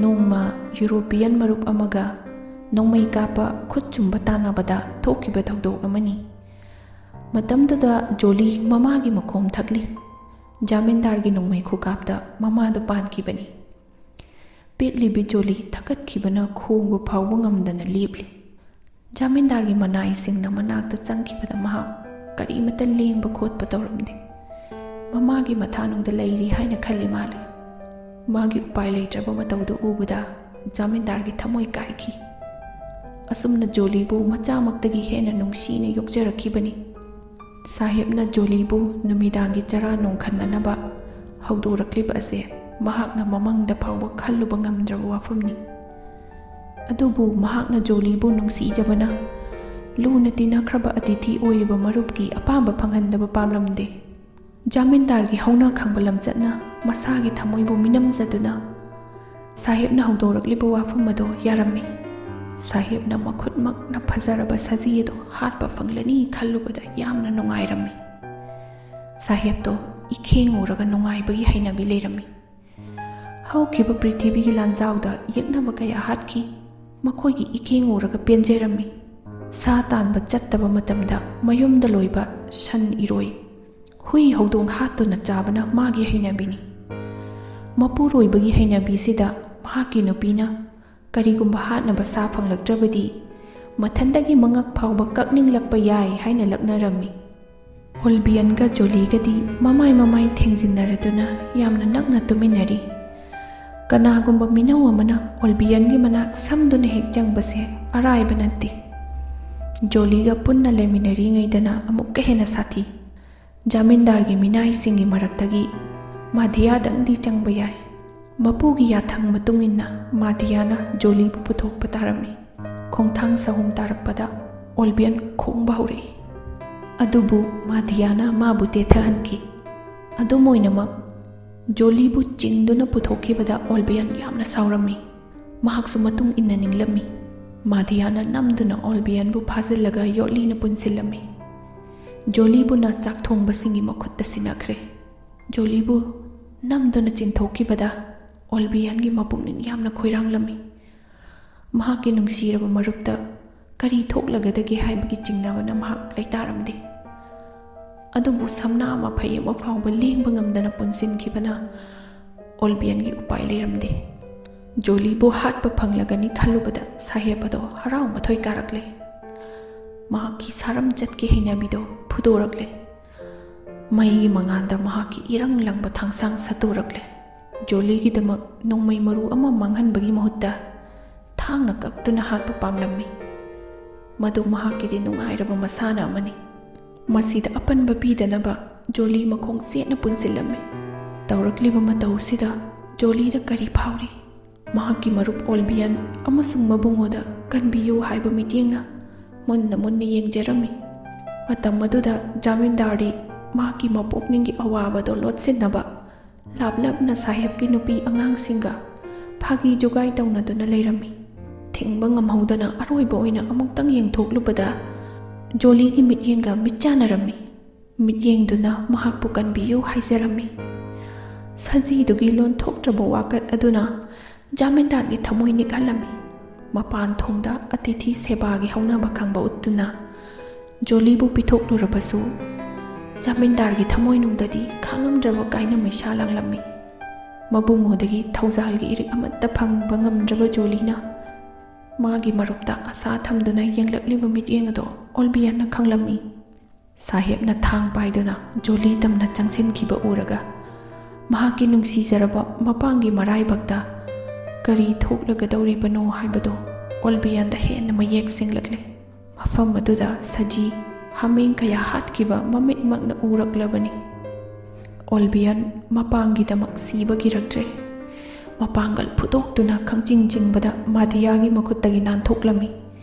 ꯅꯣꯡꯃ ꯌꯨꯔꯣꯄꯤꯌꯟ ꯃꯔꯨꯞ ꯑꯃꯒ ꯅꯣꯡꯃꯩ ꯀꯥꯞꯄ ꯈꯨꯠ ꯆꯨꯝꯕ ꯇꯥꯟꯅꯕꯗ ꯊꯣꯛꯈꯤꯕ ꯊꯧꯗꯣꯛ ꯑꯃꯅꯤ꯫ ꯃꯇꯝꯗꯨꯗ ꯖꯣꯂꯤ ꯃꯃꯥꯒꯤ ꯃꯈꯣꯝ ꯊꯛꯂꯤ꯫ ꯖꯃꯤꯟꯗꯥꯔꯒꯤ ꯅꯣꯡꯃꯩ ꯈꯨꯀꯥꯞꯇ ꯃꯃꯥꯗꯨ ꯄꯥꯟꯈꯤꯕꯅꯤ꯫ ꯄꯤꯛꯂꯤꯕꯤ ꯖꯣꯂꯤ ꯊꯛꯀꯠꯈꯤꯕꯅ ꯈꯣꯡꯕ ꯐꯥꯎꯕ ꯉꯝꯗꯅ ꯂꯦꯞꯂꯤ꯫ ꯖꯃꯤꯟꯗꯥꯔꯒꯤ ꯃꯅꯥꯏꯁꯤꯡꯅ ꯃꯅꯥꯛꯇ ꯆꯪꯈꯤꯕꯗ ꯃꯍꯥꯛ ꯀꯔꯤꯃꯇ ꯂꯦꯡꯕ ꯈꯣꯠꯄ ꯇꯧꯔꯝꯗꯦ꯫ ꯃꯃꯥꯒꯤ ꯃꯊꯥꯅꯨꯡꯗ ꯂꯩꯔꯤ ꯍꯥꯏꯅ ꯈꯜꯂꯤ ꯃꯥꯜꯂꯤ꯫ ꯃꯥꯒꯤ ꯎꯄꯥꯏ ꯂꯩꯇ꯭ꯔꯕ ꯃꯇꯧꯗꯨ ꯎꯕꯗ ꯖꯃꯤꯟꯗꯥꯔꯒꯤ ꯊꯃꯣꯏ ꯀꯥꯏꯈꯤ꯫ ꯑꯁꯨꯝꯅ ꯖꯣꯂꯤꯕꯨ ꯃꯆꯥꯃꯛꯇꯒꯤ ꯍꯦꯟꯅ ꯅꯨꯡꯁꯤꯅ ꯌꯣꯛꯆꯔꯛꯈꯤꯕꯅꯤ꯫ ꯁꯥꯍꯦꯕꯅ ꯖꯣꯂꯤꯕꯨ ꯅꯨꯃꯤꯗꯥꯡꯒꯤ ꯆꯔꯥ ꯅꯣꯡꯈꯟꯅꯅꯕ ꯍꯧꯗꯣꯔꯛꯂꯤꯕ ꯑꯁꯦ ꯃꯍꯥꯛꯅ ꯃꯃꯪꯗ ꯐꯥꯎꯕ ꯈꯜꯂꯨꯕ ꯉꯝꯗ꯭ꯔꯕ ꯋꯥꯐꯝꯅꯤ꯫ ꯑꯗꯨꯕꯨ ꯃꯍꯥꯛꯅ ꯖꯣꯂꯤꯕꯨ ꯅꯨꯡꯁꯤꯖꯕꯅ ꯂꯨꯅ ꯇꯤꯟꯅꯈ꯭ꯔꯕ ꯑꯇꯤꯊꯤ ꯑꯣꯏꯔꯤꯕ ꯃꯔꯨꯞꯀꯤ ꯑꯄꯥꯝꯕ ꯐꯪꯍꯟꯗꯕ ꯄꯥꯝꯂꯝꯗꯦ꯫ ꯖꯃꯤꯟꯗꯥꯔꯒꯤ ꯍꯧꯅ ꯈꯪꯕ ꯂꯝꯆꯠꯅ ꯃꯁꯥꯒꯤ ꯊꯃꯣꯏꯕꯨ ꯃꯤꯅꯝꯖꯗꯨꯅ ꯁꯥꯍꯦꯕꯅ ꯍꯧꯗꯣꯔꯛꯂꯤꯕ ꯋꯥꯐꯝ ꯑꯗꯨ ꯌꯥꯔꯝꯃꯤ꯫ ꯁꯥꯍꯦꯕꯅ ꯃꯈꯨꯠꯃꯛꯅ ꯐꯖꯔꯕ ꯁꯖꯤ ꯑꯗꯨ ꯍꯥꯠꯄ ꯐꯪꯂꯅꯤ ꯈꯜꯂꯨꯕꯗ ꯌꯥꯝꯅ ꯅꯨꯡꯉꯥꯏꯔꯝꯃꯤ꯫ ꯁꯥꯍꯦꯕꯇꯣ ꯏꯈꯦꯡ ꯎꯔꯒ ꯅꯨꯡꯉꯥꯏꯕꯒꯤ ꯍꯩꯅꯕꯤ ꯂꯩꯔꯝꯃꯤ꯫ ꯍꯧꯈꯤꯕ ꯄ꯭ꯔꯤꯊꯤꯕꯤꯒꯤ ꯂꯥꯟꯖꯥꯎꯗ ꯌꯦꯛꯅꯕ ꯀꯌꯥ ꯍꯥꯠꯈꯤ꯫ ꯃꯈꯣꯏꯒꯤ ꯏꯀꯦꯡ ꯎꯔꯒ ꯄꯦꯟꯖꯔꯝꯃꯤ꯫ ꯁꯥ ꯇꯥꯟꯕ ꯆꯠꯇꯕ ꯃꯇꯝꯗ ꯃꯌꯨꯝꯗ ꯂꯣꯏꯕ ꯁꯟ, ꯏꯔꯣꯏ, ꯍꯨꯏ, ꯍꯧꯗꯣꯡ ꯍꯥꯠꯇꯨꯅ ꯆꯥꯕꯅ ꯃꯥꯒꯤ ꯍꯩꯅꯕꯤꯅꯤ꯫ ꯃꯄꯨꯔꯣꯏꯕꯒꯤ ꯍꯩꯅꯕꯤꯁꯤꯗ ꯃꯍꯥꯛꯀꯤ ꯅꯨꯄꯤꯅ ꯀꯔꯤꯒꯨꯝꯕ ꯍꯥꯠꯅꯕ ꯁꯥ ꯐꯪꯂꯛꯇ꯭ꯔꯕꯗꯤ ꯃꯊꯟꯗꯒꯤ ꯃꯉꯛ ꯐꯥꯎꯕ ꯀꯛꯅꯤꯡꯂꯛꯄ ꯌꯥꯏ ꯍꯥꯏꯅ ꯂꯛꯅꯔꯝꯃꯤ꯫ ꯑꯣꯜꯕꯤꯌꯟꯒ ꯖꯣꯂꯤꯒꯗꯤ ꯃꯃꯥꯏ ꯃꯃꯥꯏ ꯊꯦꯡꯖꯤꯟꯅꯔꯗꯨꯅ ꯌꯥꯝꯅ ꯅꯛꯅ ꯇꯨꯃꯤꯟꯅꯔꯤ꯫ ꯀꯅꯥꯒꯨꯝꯕ ꯃꯤꯅꯧ ꯑꯃꯅ ꯑꯣꯜꯕꯤꯌꯟꯒꯤ ꯃꯅꯥꯛ ꯁꯝꯗꯨꯅ ꯍꯦꯛ ꯆꯪꯕꯁꯦ ꯑꯔꯥꯏꯕ ꯅꯠꯇꯦ꯫ ꯖꯣꯂꯤꯒ ꯄꯨꯟꯅ ꯂꯩꯃꯤꯟꯅꯔꯤꯉꯩꯗꯅ ꯑꯃꯨꯛꯀ ꯍꯦꯟꯅ ꯁꯥꯊꯤ꯫ ꯖꯃꯤꯟꯗꯥꯔꯒꯤ ꯃꯤꯅꯥꯏꯁꯤꯡꯒꯤ ꯃꯔꯛꯇꯒꯤ ꯃꯥꯗꯤꯌꯥꯗꯪꯗꯤ ꯆꯪꯕ ꯌꯥꯏ꯫ ꯃꯄꯨꯒꯤ ꯌꯥꯊꯪ ꯃꯇꯨꯡ ꯏꯟꯅ ꯃꯥꯗꯤꯌꯥꯅ ꯖꯣꯂꯤꯕꯨ ꯄꯨꯊꯣꯛꯄ ꯇꯥꯔꯝꯃꯤ꯫ ꯈꯣꯡꯊꯥꯡ ꯁꯍꯨꯝ ꯇꯥꯔꯛꯄꯗ ꯑꯣꯜꯕꯤꯌꯟ ꯈꯣꯡꯕ ꯍꯧꯔꯛꯏ꯫ ꯑꯗꯨꯕꯨ ꯃꯥꯗꯤꯌꯥꯅ ꯃꯥꯕꯨ ꯇꯦꯊꯍꯟꯈꯤ꯫ ꯑꯗꯨꯝ ꯑꯣꯏꯅꯃꯛ, ꯖꯣꯂꯤꯕꯨ ꯆꯤꯡꯗꯨꯅ ꯄꯨꯊꯣꯛꯈꯤꯕꯗ ꯑꯣꯜꯕꯤꯌꯟ ꯌꯥꯝꯅ ꯁꯥꯎꯔꯝꯃꯤ꯫ ꯃꯍꯥꯛꯁꯨ ꯃꯇꯨꯡ ꯏꯟꯅ ꯅꯤꯡꯂꯝꯃꯤ꯫ ꯃꯥꯗꯤꯌꯥꯅ ꯅꯝꯗꯨꯅ ꯑꯣꯜꯕꯤꯌꯟꯕꯨ ꯐꯥꯖꯤꯜꯂꯒ ꯌꯣꯠꯂꯤꯅ ꯄꯨꯟꯁꯤꯜꯂꯝꯃꯤ꯫ ꯖꯣꯂꯤꯕꯨꯅ ꯆꯥꯛ ꯊꯣꯡꯕꯁꯤꯡꯒꯤ ꯃꯈꯨꯠꯇ ꯁꯤꯟꯅꯈ꯭ꯔꯦ꯫ ꯖꯣꯂꯤꯕꯨ ꯅꯝꯗꯨꯅ ꯆꯤꯡꯊꯣꯛꯈꯤꯕꯗ ꯑꯣꯜꯕꯤꯌꯟꯒꯤ ꯃꯄꯨꯛꯅꯤꯡ ꯌꯥꯝꯅ ꯈꯣꯏꯔꯥꯡꯂꯝꯃꯤ꯫ ꯃꯍꯥꯛꯀꯤ ꯅꯨꯡꯁꯤꯔꯕ ꯃꯔꯨꯞꯇ ꯀꯔꯤ ꯊꯣꯛꯂꯒꯗꯒꯦ ꯍꯥꯏꯕꯒꯤ ꯆꯤꯡꯅꯕꯅ ꯃꯍꯥꯛ ꯂꯩꯇꯥꯔꯝꯗꯦ꯫ ꯑꯗꯨꯕꯨ ꯁꯝꯅꯥ ꯃꯐꯩ ꯑꯃ ꯐꯥꯎꯕ ꯂꯦꯡꯕ ꯉꯝꯗꯅ ꯄꯨꯟꯁꯤꯟꯈꯤꯕꯅ ꯑꯣꯜꯕꯤꯌꯟꯒꯤ ꯎꯄꯥꯏ ꯂꯩꯔꯝꯗꯦ꯫ ꯖꯣꯂꯤꯕꯨ ꯍꯥꯠꯄ ꯐꯪꯂꯒꯅꯤ ꯈꯜꯂꯨꯕꯗ ꯁꯥꯍꯦꯕ ꯑꯗꯣ ꯍꯔꯥꯎ ꯃꯊꯣꯏ ꯀꯥꯔꯛꯂꯦ꯫ ꯃꯍꯥꯛꯀꯤ ꯁꯥꯔꯝ ꯆꯠꯀꯤ ꯍꯩꯅꯕꯤꯗꯣ ꯐꯨꯗꯣꯔꯛꯂꯦ꯫ ꯃꯩꯒꯤ ꯃꯉꯥꯜꯗ ꯃꯍꯥꯛꯀꯤ ꯏꯔꯪ ꯂꯪꯕ ꯊꯥꯡꯁꯥꯡ ꯁꯠꯇꯣꯔꯛꯂꯦ꯫ ꯖꯣꯂꯤꯒꯤꯗꯃꯛ ꯅꯣꯡꯃꯩ ꯃꯔꯨ ꯑꯃ ꯃꯥꯡꯍꯟꯕꯒꯤ ꯃꯍꯨꯠꯇ ꯊꯥꯡꯅ ꯀꯛꯇꯨꯅ ꯍꯥꯠꯄ ꯄꯥꯝꯂꯝꯃꯤ꯫ ꯃꯗꯨ ꯃꯍꯥꯛꯀꯤꯗꯤ ꯅꯨꯡꯉꯥꯏꯔꯕ ꯃꯁꯥꯟꯅ ꯑꯃꯅꯤ꯫ ꯃꯁꯤꯗ ꯑꯄꯟꯕ ꯄꯤꯗꯅꯕ ꯖꯣꯂꯤ ꯃꯈꯣꯡ ꯆꯦꯠꯅ ꯄꯨꯟꯁꯤꯜꯂꯝꯃꯤ꯫ ꯇꯧꯔꯛꯂꯤꯕ ꯃꯇꯧꯁꯤꯗ ꯖꯣꯂꯤꯗ ꯀꯔꯤ ꯐꯥꯎꯔꯤ? ꯃꯍꯥꯛꯀꯤ ꯃꯔꯨꯞ ꯑꯣꯜꯕꯤꯌꯟ ꯑꯃꯁꯨꯡ ꯃꯕꯨꯡꯉꯣꯗ ꯀꯟꯕꯤꯌꯨ ꯍꯥꯏꯕ ꯃꯤꯠꯌꯦꯡꯅ ꯃꯨꯟꯅ ꯃꯨꯟꯅ ꯌꯦꯡꯖꯔꯝꯃꯤ꯫ ꯃꯇꯝ ꯑꯗꯨꯗ ꯖꯃꯤꯟꯗꯥꯔꯗꯤ ꯃꯍꯥꯛꯀꯤ ꯃꯄꯣꯛꯅꯤꯡꯒꯤ ꯑꯋꯥꯕꯗꯣ ꯂꯣꯠꯁꯤꯟꯅꯕ ꯂꯥꯞ ꯂꯥꯞꯅ ꯁꯥꯍꯦꯕꯀꯤ ꯅꯨꯄꯤ ꯑꯉꯥꯡꯁꯤꯡꯒ ꯐꯥꯒꯤ ꯖꯨꯒꯥꯏ ꯇꯧꯅꯗꯨꯅ ꯂꯩꯔꯝꯃꯤ꯫ ꯊꯤꯡꯕ ꯉꯝꯍꯧꯗꯅ ꯑꯔꯣꯏꯕ ꯑꯣꯏꯅ ꯑꯃꯨꯛꯇꯪ ꯌꯦꯡꯊꯣꯛꯂꯨꯕꯗ ꯖꯣꯂꯤꯒꯤ ꯃꯤꯠꯌꯦꯡꯒ ꯃꯤꯠ ꯆꯥꯟꯅꯔꯝꯃꯤ꯫ ꯃꯤꯠꯌꯦꯡꯗꯨꯅ ꯃꯍꯥꯛꯄꯨ ꯀꯟꯕꯤꯌꯨ ꯍꯥꯏꯖꯔꯝꯃꯤ꯫ ꯁꯖꯤꯗꯨꯒꯤ ꯂꯣꯟꯊꯣꯛꯇ꯭ꯔꯕ ꯋꯥꯀꯠ ꯑꯗꯨꯅ ꯖꯥꯃꯤꯟꯗꯥꯔꯒꯤ ꯊꯃꯣꯏ ꯅꯤꯛꯍꯜꯂꯝꯃꯤ꯫ ꯃꯄꯥꯟ ꯊꯣꯡꯗ ꯑꯇꯤꯊꯤ ꯁꯦꯕꯥꯒꯤ ꯍꯧꯅꯕ ꯈꯪꯕ ꯎꯠꯇꯨꯅ ꯖꯣꯂꯤꯕꯨ ꯄꯤꯊꯣꯛꯂꯨꯔꯕꯁꯨ, ꯖꯥꯃꯤꯟꯗꯥꯔꯒꯤ ꯊꯃꯣꯏꯅꯨꯡꯗꯗꯤ ꯈꯥꯡꯉꯝꯗ꯭ꯔꯕ ꯀꯥꯏꯅ ꯃꯩꯁꯥ ꯂꯥꯡꯂꯝꯃꯤ꯫ ꯃꯕꯨꯡꯉꯣꯗꯒꯤ ꯊꯧꯖꯥꯜꯒꯤ ꯏꯔꯤꯛ ꯑꯃꯠꯇ ꯐꯪꯕ ꯉꯝꯗ꯭ꯔꯕ ꯖꯣꯂꯤꯅ ꯃꯥꯒꯤ ꯃꯔꯨꯞꯇ ꯑꯁꯥ ꯊꯝꯗꯨꯅ ꯌꯦꯡꯂꯛꯂꯤꯕ ꯃꯤꯠꯌꯦꯡ ꯑꯗꯣ ꯑꯣꯜꯕꯤꯌꯟꯅ ꯈꯪꯂꯝꯃꯤ꯫ ꯁꯥꯍꯦꯕꯅ ꯊꯥꯡ ꯄꯥꯏꯗꯨꯅ ꯖꯣꯂꯤ ꯇꯝꯅ ꯆꯪꯁꯤꯟꯈꯤꯕ ꯎꯔꯒ ꯃꯍꯥꯛꯀꯤ ꯅꯨꯡꯁꯤꯖꯔꯕ ꯃꯄꯥꯡꯒꯤ ꯃꯔꯥꯏꯕꯛꯇ ꯀꯔꯤ ꯊꯣꯛꯂꯒꯗꯧꯔꯤꯕꯅꯣ ꯍꯥꯏꯕꯗꯨ ꯑꯣꯜꯕꯤꯌꯟꯗ ꯍꯦꯟꯅ ꯃꯌꯦꯛ ꯁꯦꯡꯂꯛꯂꯦ꯫ ꯃꯐꯝ ꯑꯗꯨꯗ ꯁꯖꯤ, ꯍꯥꯃꯦꯡ ꯀꯌꯥ ꯍꯥꯠꯈꯤꯕ ꯃꯃꯤꯠꯃꯛꯅ ꯎꯔꯛꯂꯕꯅꯤ꯫ ꯑꯣꯜꯕꯤꯌꯟ ꯃꯄꯥꯡꯒꯤꯗꯃꯛ ꯁꯤꯕ ꯀꯤꯔꯛꯇ꯭ꯔꯦ꯫ ꯃꯄꯥꯡꯒꯜ ꯐꯨꯗꯣꯛꯇꯨꯅ ꯈꯪꯆꯤꯡ ꯆꯤꯡꯕꯗ ꯃꯥꯗꯤꯌꯥꯒꯤ ꯃꯈꯨꯠꯇꯒꯤ ꯅꯥꯟꯊꯣꯛꯂꯝꯃꯤ꯫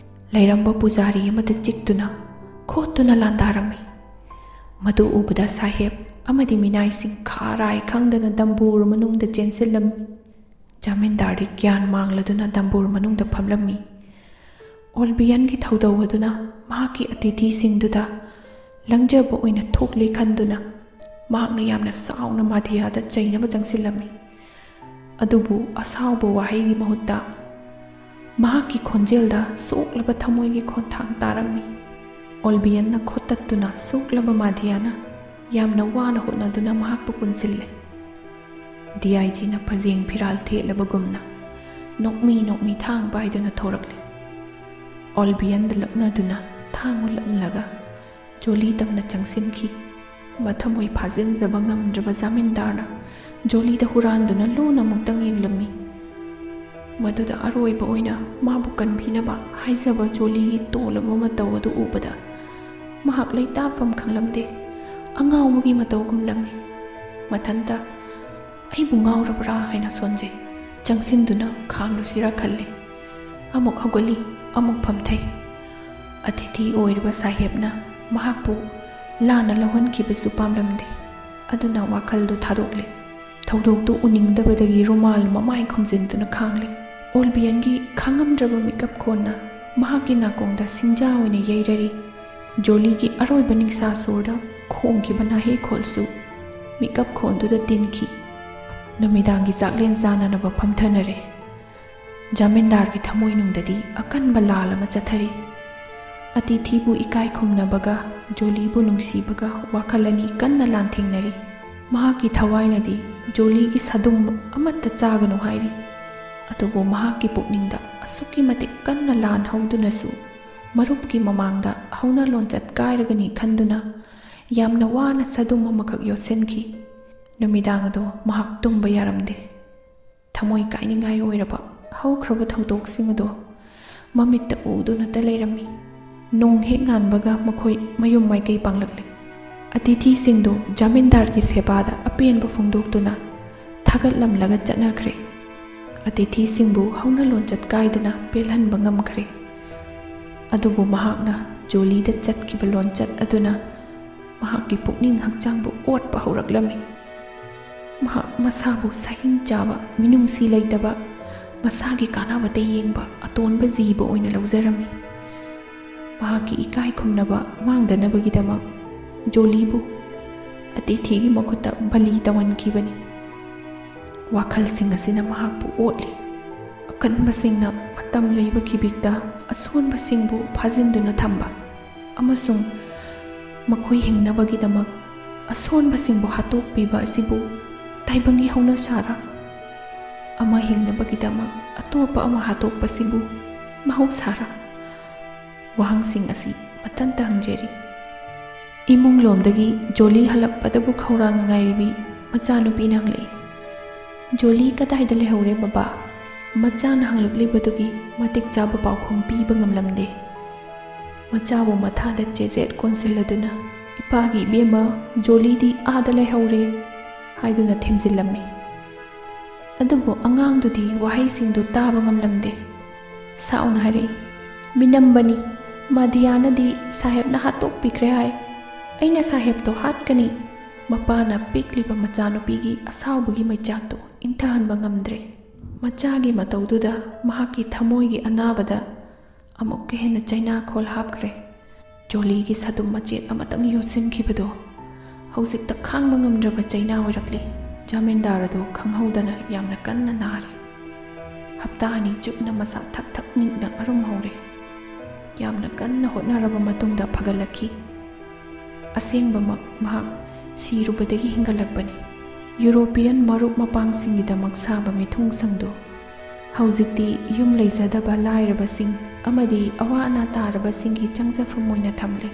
ꯂꯩꯔꯝꯕ ꯄꯨꯖꯥꯔꯤ ꯑꯃꯗ ꯆꯤꯛꯇꯨꯅ, ꯈꯣꯠꯇꯨꯅ ꯂꯥꯟꯗꯥꯔꯝꯃꯤ꯫ ꯃꯗꯨ ꯎꯕꯗ ꯁꯥꯍꯦꯕ ꯑꯃꯗꯤ ꯃꯤꯅꯥꯏꯁꯤꯡ ꯈꯥꯔꯥꯏ ꯈꯪꯗꯅ ꯗꯝꯕꯨꯔ ꯃꯅꯨꯡꯗ ꯆꯦꯟꯁꯤꯜꯂꯝꯃꯤ꯫ ꯖꯥꯃꯤꯟꯗꯥꯔꯗꯤ ꯒ꯭ꯌꯥꯟ ꯃꯥꯡꯂꯗꯨꯅ ꯗꯝꯕꯨꯔ ꯃꯅꯨꯡꯗ ꯐꯝꯂꯝꯃꯤ꯫ ꯑꯣꯜꯕꯤꯌꯟꯒꯤ ꯊꯧꯗꯧ ꯑꯗꯨꯅ ꯃꯍꯥꯛꯀꯤ ꯑꯇꯤꯊꯤꯁꯤꯡꯗꯨꯗ ꯂꯪꯖꯕ ꯑꯣꯏꯅ ꯊꯣꯛꯂꯦ ꯈꯟꯗꯨꯅ ꯃꯍꯥꯛꯅ ꯌꯥꯝꯅ ꯁꯥꯎꯅ ꯃꯥꯗꯤꯌꯥꯗ ꯆꯩꯅꯕ ꯆꯪꯁꯤꯜꯂꯝꯃꯤ꯫ ꯑꯗꯨꯕꯨ ꯑꯁꯥꯎꯕ ꯋꯥꯍꯩꯒꯤ ꯃꯍꯨꯠꯇ ꯃꯍꯥꯛꯀꯤ ꯈꯣꯟꯖꯦꯜꯗ ꯁꯣꯛꯂꯕ ꯊꯃꯣꯏꯒꯤ ꯈꯣꯟꯊꯥꯡ ꯇꯥꯔꯝꯃꯤ꯫ ꯑꯣꯜꯕꯤꯌꯟꯅ ꯈꯣꯠꯇꯠꯇꯨꯅ ꯁꯣꯛꯂꯕ ꯃꯥꯗꯤꯌꯥꯅ ꯌꯥꯝꯅ ꯋꯥꯅ ꯍꯣꯠꯅꯗꯨꯅ ꯃꯍꯥꯛꯄꯨ ꯄꯨꯟꯁꯤꯜꯂꯦ꯫ ꯗꯤ ꯑꯥꯏ ꯖꯤꯅ ꯐꯖꯦꯡ ꯐꯤꯔꯥꯜ ꯊꯦꯠꯂꯕꯒꯨꯝꯅ ꯅꯣꯛꯃꯤ ꯅꯣꯛꯃꯤ ꯊꯥꯡ ꯄꯥꯏꯗꯨꯅ ꯊꯣꯔꯛꯂꯦ꯫ ꯑꯣꯜꯕꯤꯌꯟꯗ ꯂꯛꯅꯗꯨꯅ ꯊꯥꯡ ꯎꯠꯂꯝꯂꯒ ꯖꯣꯂꯤ ꯇꯝꯅ ꯆꯪꯁꯤꯟꯈꯤ꯫ ꯃꯊꯃꯣꯏ ꯐꯥꯖꯤꯟꯖꯕ ꯉꯝꯗ꯭ꯔꯕ ꯖꯥꯃꯤꯟꯗꯥꯔꯅ ꯖꯣꯂꯤꯗ ꯍꯨꯔꯥꯟꯗꯨꯅ ꯂꯨꯅ ꯑꯃꯨꯛꯇꯪ ꯌꯦꯡꯂꯝꯃꯤ꯫ ꯃꯗꯨꯗ ꯑꯔꯣꯏꯕ ꯑꯣꯏꯅ ꯃꯥꯕꯨ ꯀꯟꯕꯤꯅꯕ ꯍꯥꯏꯖꯕ ꯖꯣꯂꯤꯒꯤ ꯇꯣꯜꯂꯕ ꯃꯇꯧ ꯑꯗꯨ ꯎꯕꯗ ꯃꯍꯥꯛ ꯂꯩꯇꯥꯐꯝ ꯈꯪꯂꯝꯗꯦ꯫ ꯑꯉꯥꯎꯕꯒꯤ ꯃꯇꯧꯒꯨꯝꯂꯝꯃꯤ꯫ ꯃꯊꯟꯇ "ꯑꯩꯕꯨ ꯉꯥꯎꯔꯕ꯭ꯔꯥ?" ꯍꯥꯏꯅ ꯁꯣꯟꯖꯩ꯫ ꯆꯪꯁꯤꯟꯗꯨꯅ ꯈꯥꯡꯂꯨꯁꯤꯔꯥ ꯈꯜꯂꯤ꯫ ꯑꯃꯨꯛ ꯍꯧꯒꯠꯂꯤ, ꯑꯃꯨꯛ ꯐꯝꯊꯩ꯫ ꯑꯇꯤꯊꯤ ꯑꯣꯏꯔꯤꯕ ꯁꯥꯍꯦꯕꯅ ꯃꯍꯥꯛꯄꯨ ꯂꯥꯟꯅ ꯂꯧꯍꯟꯈꯤꯕꯁꯨ ꯄꯥꯝꯂꯝꯗꯦ꯫ ꯑꯗꯨꯅ ꯋꯥꯈꯜꯗꯨ ꯊꯥꯗꯣꯛꯂꯦ꯫ ꯊꯧꯗꯣꯛꯇꯨ ꯎꯅꯤꯡꯗꯕꯗꯒꯤ ꯔꯨꯃꯥꯜ ꯃꯃꯥꯏ ꯈꯨꯝꯖꯤꯟꯗꯨꯅ ꯈꯥꯡꯂꯦ꯫ ꯑꯣꯜꯕꯤꯌꯟꯒꯤ ꯈꯥꯡꯉꯝꯗ꯭ꯔꯕ ꯃꯤꯀꯞ ꯈꯣꯟꯅ ꯃꯍꯥꯛꯀꯤ ꯅꯥꯀꯣꯡꯗ ꯁꯤꯡꯖꯥ ꯑꯣꯏꯅ ꯌꯩꯔꯔꯤ꯫ ꯖꯣꯂꯤꯒꯤ ꯑꯔꯣꯏꯕ ꯅꯤꯡꯁꯥ ꯁꯣꯔꯗ ꯈꯣꯡꯈꯤꯕ ꯅꯥꯍꯦ ꯈꯣꯜꯁꯨ ꯃꯤꯀꯞ ꯈꯣꯟꯗꯨꯗ ꯇꯤꯟꯈꯤ꯫ ꯅꯨꯃꯤꯗꯥꯡꯒꯤ ꯆꯥꯛꯂꯦꯟ ꯆꯥꯅꯅꯕ ꯐꯝꯊꯅꯔꯦ꯫ ꯖꯃꯤꯟꯗꯥꯔꯒꯤ ꯊꯃꯣꯏꯅꯨꯡꯗꯗꯤ ꯑꯀꯟꯕ ꯂꯥꯜ ꯑꯃ ꯆꯠꯊꯔꯤ꯫ ꯑꯇꯤꯊꯤꯕꯨ ꯏꯀꯥꯏ ꯈꯨꯝꯅꯕꯒ ꯖꯣꯂꯤꯕꯨ ꯅꯨꯡꯁꯤꯕꯒ ꯋꯥꯈꯜ ꯑꯅꯤ ꯀꯟꯅ ꯂꯥꯟꯊꯦꯡꯅꯔꯤ꯫ ꯃꯍꯥꯛꯀꯤ ꯊꯋꯥꯏꯅꯗꯤ ꯖꯣꯂꯤꯒꯤ ꯁꯥꯗꯨꯝ ꯑꯃꯠꯇ ꯆꯥꯒꯅꯨ ꯍꯥꯏꯔꯤ꯫ ꯑꯗꯨꯕꯨ ꯃꯍꯥꯛꯀꯤ ꯄꯨꯛꯅꯤꯡꯗ ꯑꯁꯨꯛꯀꯤ ꯃꯇꯤꯛ ꯀꯟꯅ ꯂꯥꯟ ꯍꯧꯗꯨꯅꯁꯨ ꯃꯔꯨꯞꯀꯤ ꯃꯃꯥꯡꯗ ꯍꯧꯅ ꯂꯣꯟꯆꯠ ꯀꯥꯏꯔꯒꯅꯤ ꯈꯟꯗꯨꯅ ꯌꯥꯝꯅ ꯋꯥꯅ ꯁꯥꯗꯨꯝ ꯑꯃꯈꯛ ꯌꯣꯠꯁꯤꯟꯈꯤ꯫ ꯅꯨꯃꯤꯗꯥꯡ ꯑꯗꯨ ꯃꯍꯥꯛ ꯇꯨꯝꯕ ꯌꯥꯔꯝꯗꯦ꯫ ꯊꯃꯣꯏ ꯀꯥꯏꯅꯤꯡꯉꯥꯏ ꯑꯣꯏꯔꯕ ꯍꯧꯈ꯭ꯔꯕ ꯊꯧꯗꯣꯛꯁꯤꯡ ꯑꯗꯨ ꯃꯃꯤꯠꯇ ꯎꯗꯨꯅꯇ ꯂꯩꯔꯝꯃꯤ꯫ ꯅꯣꯡ ꯍꯦꯛ ꯉꯥꯟꯕꯒ ꯃꯈꯣꯏ ꯃꯌꯨꯝ ꯃꯥꯏꯀꯩ ꯄꯥꯡꯂꯛꯂꯦ꯫ ꯑꯇꯤꯊꯤꯁꯤꯡꯗꯨ ꯖꯃꯤꯟꯗꯥꯔꯒꯤ ꯁꯦꯕꯥꯗ ꯑꯄꯦꯟꯕ ꯐꯣꯡꯗꯣꯛꯇꯨꯅ ꯊꯥꯒꯠꯂꯝꯂꯒ ꯆꯠꯅꯈ꯭ꯔꯦ꯫ ꯑꯇꯤꯊꯤꯁꯤꯡꯕꯨ ꯍꯧꯅ ꯂꯣꯟꯆꯠ ꯀꯥꯏꯗꯅ ꯄꯦꯜꯍꯟꯕ ꯉꯝꯈ꯭ꯔꯦ꯫ ꯑꯗꯨꯕꯨ ꯃꯍꯥꯛꯅ ꯖꯣꯂꯤꯗ ꯆꯠꯈꯤꯕ ꯂꯣꯟꯆꯠ ꯑꯗꯨꯅ ꯃꯍꯥꯛꯀꯤ ꯄꯨꯛꯅꯤꯡ ꯍꯛꯆꯥꯡꯕꯨ ꯑꯣꯠꯄ ꯍꯧꯔꯛꯂꯝꯃꯤ꯫ ꯃꯍꯥꯛ ꯃꯁꯥꯕꯨ ꯁꯍꯤꯡ ꯆꯥꯕ, ꯃꯤꯅꯨꯡꯁꯤ ꯂꯩꯇꯕ, ꯃꯁꯥꯒꯤ ꯀꯥꯟꯅꯕꯇ ꯌꯦꯡꯕ ꯑꯇꯣꯟꯕ ꯖꯤꯕ ꯑꯣꯏꯅ ꯂꯧꯖꯔꯝꯃꯤ꯫ ꯃꯍꯥꯛꯀꯤ ꯏꯀꯥꯏ ꯈꯨꯝꯅꯕ ꯃꯥꯡꯗꯅꯕꯒꯤꯗꯃꯛ ꯖꯣꯂꯤꯕꯨ ꯑꯇꯤꯊꯤꯒꯤ ꯃꯈꯨꯠꯇ ꯕꯂꯤ ꯇꯧꯍꯟꯈꯤꯕꯅꯤ꯫ ꯋꯥꯈꯜꯁꯤꯡ ꯑꯁꯤꯅ ꯃꯍꯥꯛꯄꯨ ꯑꯣꯠꯂꯤ꯫ ꯑꯀꯟꯕꯁꯤꯡꯅ ꯃꯇꯝ ꯂꯩꯕ ꯈꯤꯕꯤꯛꯇ ꯑꯁꯣꯟꯕꯁꯤꯡꯕꯨ ꯐꯥꯖꯤꯟꯗꯨꯅ ꯊꯝꯕ ꯑꯃꯁꯨꯡ ꯃꯈꯣꯏ ꯍꯤꯡꯅꯕꯒꯤꯗꯃꯛ ꯑꯁꯣꯟꯕꯁꯤꯡꯕꯨ ꯍꯥꯠꯇꯣꯛꯄꯤꯕ ꯑꯁꯤꯕꯨ ꯇꯥꯏꯕꯪꯒꯤ ꯍꯧꯅꯁꯥꯔꯥ? ꯑꯃ ꯍꯤꯡꯅꯕꯒꯤꯗꯃꯛ ꯑꯇꯣꯞꯄ ꯑꯃ ꯍꯥꯠꯇꯣꯛꯄꯁꯤꯕꯨ ꯃꯍꯧꯁꯥꯔꯥ? ꯋꯥꯍꯪꯁꯤꯡ ꯑꯁꯤ ꯃꯊꯟꯇ ꯍꯪꯖꯔꯤ꯫ ꯏꯃꯨꯡ ꯂꯣꯝꯗꯒꯤ ꯖꯣꯂꯤ ꯍꯜꯂꯛꯄꯗꯕꯨ ꯈꯧꯔꯥꯡꯅ ꯉꯥꯏꯔꯤꯕꯤ ꯃꯆꯥꯅꯨꯄꯤꯅ ꯍꯪꯂꯛꯏ, "ꯖꯣꯂꯤ ꯀꯗꯥꯏꯗ ꯂꯩꯍꯧꯔꯦ, ꯕꯕꯥ?" ꯃꯆꯥꯅ ꯍꯪꯂꯛꯂꯤꯕꯗꯨꯒꯤ ꯃꯇꯤꯛ ꯆꯥꯕ ꯄꯥꯎꯈꯨꯝ ꯄꯤꯕ ꯉꯝꯂꯝꯗꯦ꯫ ꯃꯆꯥꯕꯨ ꯃꯊꯥꯗ ꯆꯦꯖꯦꯠ ꯀꯣꯟꯁꯤꯜꯂꯗꯨꯅ, "ꯏꯄꯥꯒꯤ ꯏꯕꯦꯝꯃ, ꯖꯣꯂꯤꯗꯤ ꯑꯥꯗ ꯂꯩꯍꯧꯔꯦ" ꯍꯥꯏꯗꯨꯅ ꯊꯦꯝꯖꯤꯜꯂꯝꯃꯤ꯫ ꯑꯗꯨꯕꯨ ꯑꯉꯥꯡꯗꯨꯗꯤ ꯋꯥꯍꯩꯁꯤꯡꯗꯨ ꯇꯥꯕ ꯉꯝꯂꯝꯗꯦ꯫ ꯁꯥꯎꯅ ꯍꯥꯏꯔꯛꯏ, "ꯃꯤꯅꯝꯕꯅꯤ, ꯃꯥꯗꯤꯌꯥꯅꯗꯤ ꯁꯥꯍꯦꯕꯅ ꯍꯥꯠꯇꯣꯛꯄꯤꯈ꯭ꯔꯦ ꯍꯥꯏ꯫ ꯑꯩꯅ ꯁꯥꯍꯦꯕꯇꯣ ꯍꯥꯠꯀꯅꯤ!" ꯃꯄꯥꯅ ꯄꯤꯛꯂꯤꯕ ꯃꯆꯥꯅꯨꯄꯤꯒꯤ ꯑꯁꯥꯎꯕꯒꯤ ꯃꯩꯆꯥꯛꯇꯨ ꯏꯪꯊꯍꯟꯕ ꯉꯝꯗ꯭ꯔꯦ꯫ ꯃꯆꯥꯒꯤ ꯃꯇꯧꯗꯨꯗ ꯃꯍꯥꯛꯀꯤ ꯊꯃꯣꯏꯒꯤ ꯑꯅꯥꯕꯗ ꯑꯃꯨꯛꯀ ꯍꯦꯟꯅ ꯆꯩꯅꯥꯈꯣꯜ ꯍꯥꯞꯈ꯭ꯔꯦ꯫ ꯖꯣꯂꯤꯒꯤ ꯁꯥꯗꯨꯝ ꯃꯆꯦꯠ ꯑꯃꯇꯪ ꯌꯣꯠꯁꯤꯟꯈꯤꯕꯗꯨ ꯍꯧꯖꯤꯛꯇ ꯈꯥꯡꯕ ꯉꯝꯗ꯭ꯔꯕ ꯆꯩꯅꯥ ꯑꯣꯏꯔꯛꯂꯤ꯫ ꯖꯃꯤꯟꯗꯥꯔ ꯑꯗꯨ ꯈꯪꯍꯧꯗꯅ ꯌꯥꯝꯅ ꯀꯟꯅ ꯅꯥꯔꯦ꯫ ꯍꯞꯇꯥ ꯑꯅꯤ ꯆꯨꯞꯅ ꯃꯁꯥ ꯊꯛ ꯊꯛ ꯅꯤꯛꯅ ꯑꯔꯨꯝ ꯍꯧꯔꯦ꯫ ꯌꯥꯝꯅ ꯀꯟꯅ ꯍꯣꯠꯅꯔꯕ ꯃꯇꯨꯡꯗ ꯐꯒꯠꯂꯛꯈꯤ꯫ ꯑꯁꯦꯡꯕꯃꯛ ꯃꯍꯥꯛ ꯁꯤꯔꯨꯕꯗꯒꯤ ꯍꯤꯡꯒꯠꯂꯛꯄꯅꯤ꯫ ꯌꯨꯔꯣꯄꯤꯌꯟ ꯃꯔꯨꯞ ꯃꯄꯥꯡꯁꯤꯡꯒꯤꯗꯃꯛ ꯁꯥꯕ ꯃꯤꯊꯨꯡꯁꯪꯗꯨ ꯍꯧꯖꯤꯛꯇꯤ ꯌꯨꯝ ꯂꯩꯖꯗꯕ ꯂꯥꯏꯔꯕꯁꯤꯡ ꯑꯃꯗꯤ ꯑꯋꯥ ꯑꯅꯥ ꯇꯥꯔꯕꯁꯤꯡꯒꯤ ꯆꯪꯖꯐꯝ ꯑꯣꯏꯅ ꯊꯝꯂꯦ꯫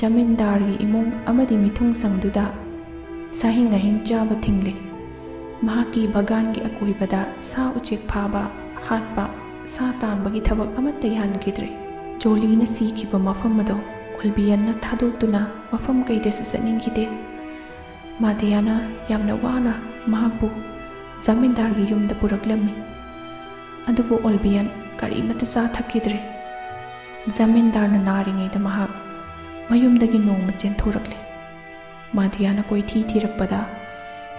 ꯖꯃꯤꯟꯗꯥꯔꯒꯤ ꯏꯃꯨꯡ ꯑꯃꯗꯤ ꯃꯤꯊꯨꯡꯁꯪꯗꯨꯗ ꯁꯥꯍꯤꯡ ꯅꯥꯍꯤꯡ ꯆꯥꯕ ꯊꯤꯡꯂꯦ꯫ ꯃꯍꯥꯛꯀꯤ ꯕꯒꯥꯟꯒꯤ ꯑꯀꯣꯏꯕꯗ ꯁꯥ ꯎꯆꯦꯛ ꯐꯥꯕ, ꯍꯥꯠꯄ, ꯁꯥ ꯇꯥꯟꯕꯒꯤ ꯊꯕꯛ ꯑꯃꯠꯇ ꯌꯥꯍꯟꯈꯤꯗ꯭ꯔꯦ꯫ ꯖꯣꯂꯤꯅ ꯁꯤꯈꯤꯕ ꯃꯐꯝ ꯑꯗꯨ ꯑꯣꯜꯕꯤꯌꯟꯅ ꯊꯥꯗꯣꯛꯇꯨꯅ ꯃꯐꯝ ꯀꯩꯗꯁꯨ ꯆꯠꯅꯤꯡꯈꯤꯗꯦ꯫ ꯃꯥꯗꯤꯌꯥꯅ ꯌꯥꯝꯅ ꯋꯥꯅ ꯃꯍꯥꯛꯄꯨ ꯖꯃꯤꯟꯗꯥꯔꯒꯤ ꯌꯨꯝꯗ ꯄꯨꯔꯛꯂꯝꯃꯤ꯫ ꯑꯗꯨꯕꯨ ꯑꯣꯜꯕꯤꯌꯟ ꯀꯔꯤꯃꯠꯇ ꯆꯥ ꯊꯛꯈꯤꯗ꯭ꯔꯦ꯫ ꯖꯃꯤꯟꯗꯥꯔꯅ ꯅꯥꯔꯤꯉꯩꯗ ꯃꯍꯥꯛ ꯃꯌꯨꯝꯗꯒꯤ ꯅꯣꯡꯃ ꯆꯦꯟꯊꯣꯔꯛꯂꯦ꯫ ꯃꯥꯗꯤꯌꯥꯅ ꯀꯣꯏꯊꯤ ꯊꯤꯔꯛꯄꯗ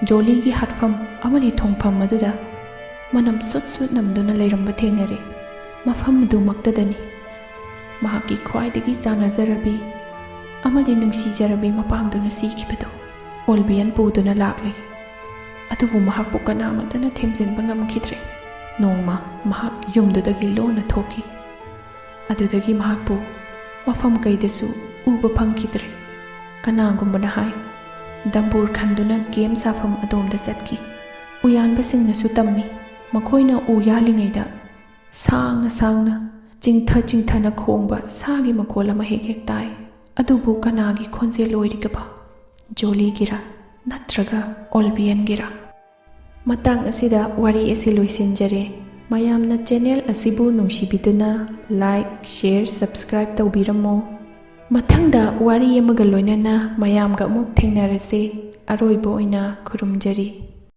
ꯖꯣꯂꯤꯒꯤ ꯍꯥꯠꯐꯝ ꯑꯃꯗꯤ ꯊꯣꯡꯐꯝ ꯑꯗꯨꯗ ꯃꯅꯝ ꯁꯨꯠ ꯁꯨꯠ ꯅꯝꯗꯨꯅ ꯂꯩꯔꯝꯕ ꯊꯦꯡꯅꯔꯦ꯫ ꯃꯐꯝ ꯑꯗꯨꯃꯛꯇꯗꯅꯤ ꯃꯍꯥꯛꯀꯤ ꯈ꯭ꯋꯥꯏꯗꯒꯤ ꯆꯥꯟꯅꯖꯔꯕꯤ ꯑꯃꯗꯤ ꯅꯨꯡꯁꯤꯖꯔꯕꯤ ꯃꯄꯥꯡꯗꯨꯅ ꯁꯤꯈꯤꯕꯗꯨ ꯑꯣꯜꯕꯤꯌꯟ ꯄꯨꯗꯨꯅ ꯂꯥꯛꯂꯦ꯫ ꯑꯗꯨꯕꯨ ꯃꯍꯥꯛꯄꯨ ꯀꯅꯥꯃꯠꯇꯅ ꯊꯦꯝꯖꯤꯟꯕ ꯉꯝꯈꯤꯗ꯭ꯔꯦ꯫ ꯅꯣꯡꯃ ꯃꯍꯥꯛ ꯌꯨꯝꯗꯨꯗꯒꯤ ꯂꯣꯟꯅ ꯊꯣꯛꯈꯤ꯫ ꯑꯗꯨꯗꯒꯤ ꯃꯍꯥꯛꯄꯨ ꯃꯐꯝ ꯀꯩꯗꯁꯨ ꯎꯕ ꯐꯪꯈꯤꯗ꯭ꯔꯦ꯫ ꯀꯅꯥꯒꯨꯝꯕꯅ ꯍꯥꯏ, ꯗꯝꯕꯨꯔ ꯈꯟꯗꯨꯅ ꯀꯦꯝ ꯁꯥꯐꯝ ꯑꯗꯣꯝꯗ ꯆꯠꯈꯤ꯫ ꯎꯌꯥꯟꯕꯁꯤꯡꯅꯁꯨ ꯇꯝꯃꯤ, ꯃꯈꯣꯏꯅ ꯎ ꯌꯥꯜꯂꯤꯉꯩꯗ ꯁꯥꯡꯅ ꯁꯥꯡꯅ, ꯆꯤꯡꯊ ꯆꯤꯡꯊꯅ ꯈꯣꯡꯕ ꯁꯥꯒꯤ ꯃꯈꯣꯜ ꯑꯃ ꯍꯦꯛ ꯍꯦꯛ ꯇꯥꯏ꯫ ꯑꯗꯨꯕꯨ ꯀꯅꯥꯒꯤ ꯈꯣꯟꯖꯦꯜ ꯑꯣꯏꯔꯤꯒꯕ? ꯖꯣꯂꯤꯒꯤꯔꯥ ꯅꯠꯇ꯭ꯔꯒ ꯑꯣꯜꯕꯤꯌꯟꯒꯤꯔꯥ? ꯃꯇꯥꯡ ꯑꯁꯤꯗ ꯋꯥꯔꯤ ꯑꯁꯤ ꯂꯣꯏꯁꯤꯟꯖꯔꯦ꯫ ꯃꯌꯥꯝꯅ ꯆꯦꯅꯦꯜ ꯑꯁꯤꯕꯨ ꯅꯨꯡꯁꯤꯕꯤꯗꯨꯅ like, share, subscribe ꯇꯧꯕꯤꯔꯝꯃꯣ꯫ ꯃꯊꯪꯗ ꯋꯥꯔꯤ ꯑꯃꯒ ꯂꯣꯏꯅꯅ ꯃꯌꯥꯝꯒ ꯑꯃꯨꯛ ꯊꯦꯡꯅꯔꯁꯦ꯫ ꯑꯔꯣꯏꯕ ꯑꯣꯏꯅ ꯈꯨꯔꯨꯝꯖꯔꯤ꯫